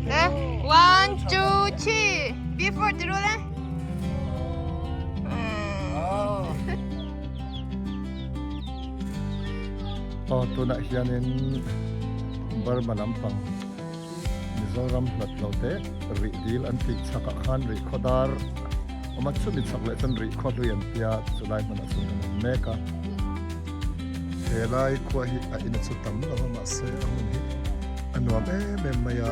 Eh, one, two, three. Before ti ru le. Aw tunah hianin Burma lampang Mizoram hlat lo te rih dil an tih chhakah khan rih khaw dar awm a, chumi chhak leh chuan rih khaw hlui an tia chulai hmunah chuan kan awm mek a. Helai khua hi a in a chu tam lo a mahse a hmun hi a nuam em em mai a,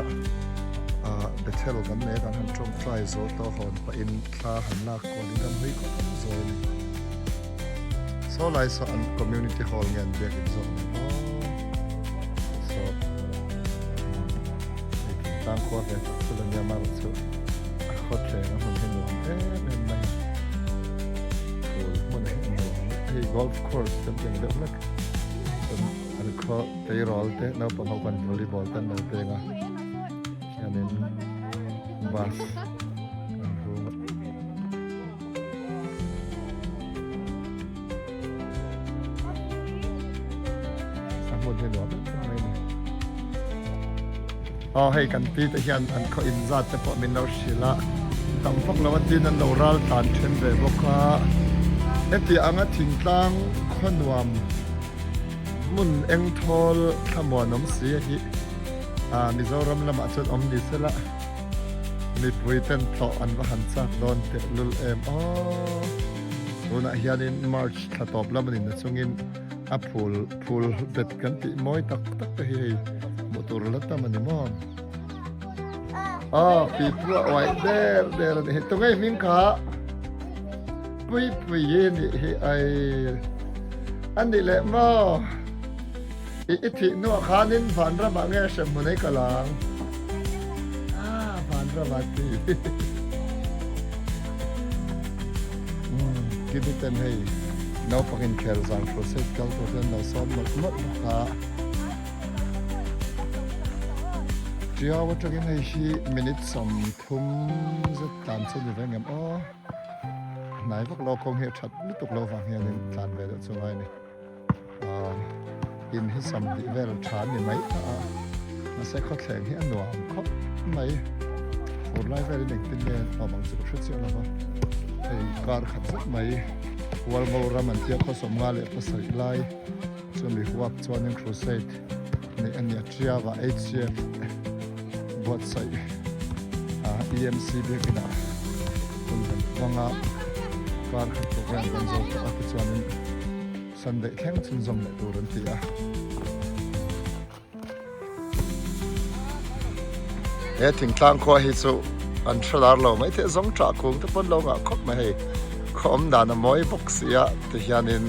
ah Bethel kan nei a kan han tawngtai zo tawh hawn pahin thla han lak kualin kan hui khawp zawi a ni. Saw lai saw an community hall nge an biakin zawk ni maw saw hei thingtlang khua ve tak chu la nia marawh chu a khawthleng a hmun hi nuam em em mai a phul hmun hi a nuam hei golf course kan tih ang deuh hlek chuan an khaw tleirawl te naupang ho khan volleyball te an lo peng a hianin bus an hung a. A hmun hi nuam em em mai a ni. Aw hei kan pi te hian an khaw in zat te pawh min lo hrilh a, tam vak lo a tin an lo ral tlan then ve bawk a. Heti anga thingtlang khaw nuam hmun eng thawl thlamuan awm si hi Mizoram lamah chuan awm ni sela. Mipui ten tlawh an va han chak dawn teh lul em aw. Tunah hianin March thla tawp lam a ni na chungin a phul phul bet kan tih mawi tak tak te hi hei hmuh tur la tam a ni maw. Aw pipu a uaih der der a ni hi tunge hming kha Puipui hi nih hi ai a ni leh maw. I i thih hnuah khanin vanramah nge hremhmun ei ka lang? Ah, vanramah ti. Kimi ten hei naupang inkhel zan crusade kal tur hian lo sawm mawlh mawlh bawk a. Tiau atangin hei hi minute 30 zet tlan chu ni ve ngem aw. Hnai vak lo kawng hi a that lutuk lo vang hianin tlan ve deuh chu ngai a ni. In hi 20 vel tha a ni mai ta a, mahse khawthleng hi a nuam khawp mai. Fur lai velin engtin nge awm ang chu ka hre chiah lo va, hei kar khat zet mai Hualngo ram an tia khaw 57 lai chumi huap chuanin crusade neih a ni a, Triava HCF buatsaih EMC biakinah hun kan hmang a, kar khat program kan zo tawh a tichuanin. Sunday thleng chhunzawm leh tur an ti a. He thingtlang khua hi chu an hre lar lo mai thei zawng tah kung te pawn lo ngah khawp mai hei khaw awm dan a mawi bawk si a tihianin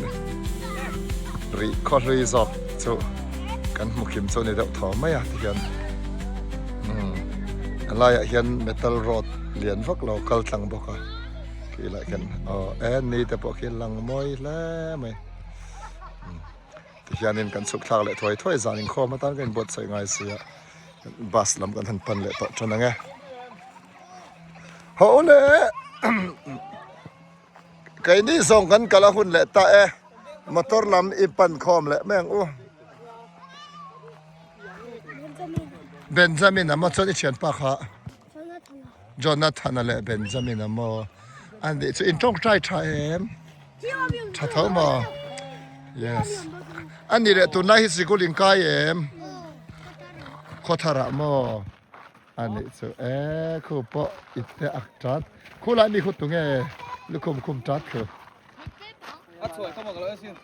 rih khaw hlui zawk chu kan hmu kim chu a ni deuh thaw mai a tihian umm a laiah hian metal rod lian vak lo kal tlang bawk a. Khi lah khian aw e ni te pawh khi lang mawi hle mai tihianin kan chhuk thlak leh thuai thuai zan inkhawm atan ka inbuatsaih ngai si a bus lam kan han pan leh tawh tan ang e haw le keini zawng kan kal a hun leh ta e motor lam i pan khawm leh mai ang u Benjamin a maw chuan i thianpa kha. Jonathana leh Benjamina maw an nih chu in tawngtai tha em? Tha tho maw? Yes. A nih leh tunlai hi sikul in kai em? Khawtharah maw? A nih chu e khu pawh i te ak tat. Khu lai mi khu tunge lukhum khum tat khu. A chhuai ka mak lo asin.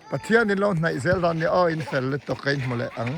Pathian in lo hnaih zel dawn nia aw in fel lutuk ka inhmu leh ang.